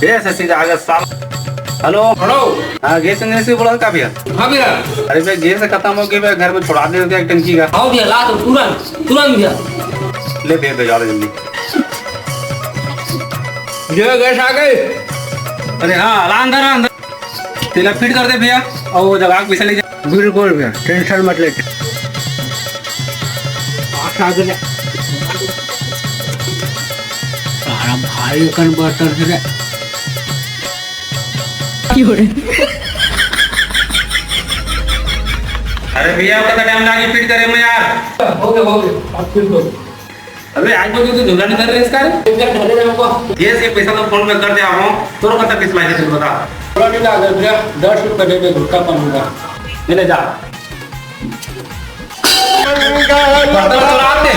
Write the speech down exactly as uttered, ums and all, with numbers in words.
ए, ससुर आ गया साला। हेलो। हेलो। हाँ, गैस एजेंसी बोला का भैया? हाँ भैया। अरे भैया, गैस खत्म हो गई भैया, घर में छोड़ा दे दे एक टंकी का। हाँ भैया, ला तो तुरंत, तुरंत भैया। ले भैया, भेजा दे जल्दी। भैया, गैस आ गई। अरे हाँ, ला अंदर, ला अंदर। तेला फिट कर दे भैया, और वो जगह पैसा ले जा। बिल्कुल भैया, टेंशन मत ले। सारा भारी कन बर्तन है रे। अरे भैया, कितना टाइम लागी फिट करे में यार? हो गया, हो गया, आप फिट हो। अबे आज मुझे तो झूला नहीं कर रहे इसका रे। एक बार ढले जाओ को। ये से पैसा तो फोन में कर दिया हूँ, तोर कतक किस लागे तुम बता। थोड़ा नहीं लगा भैया, दस रुपए दे दे, गुटखा पान का। ये ले जा। बर्तन चुरा दे।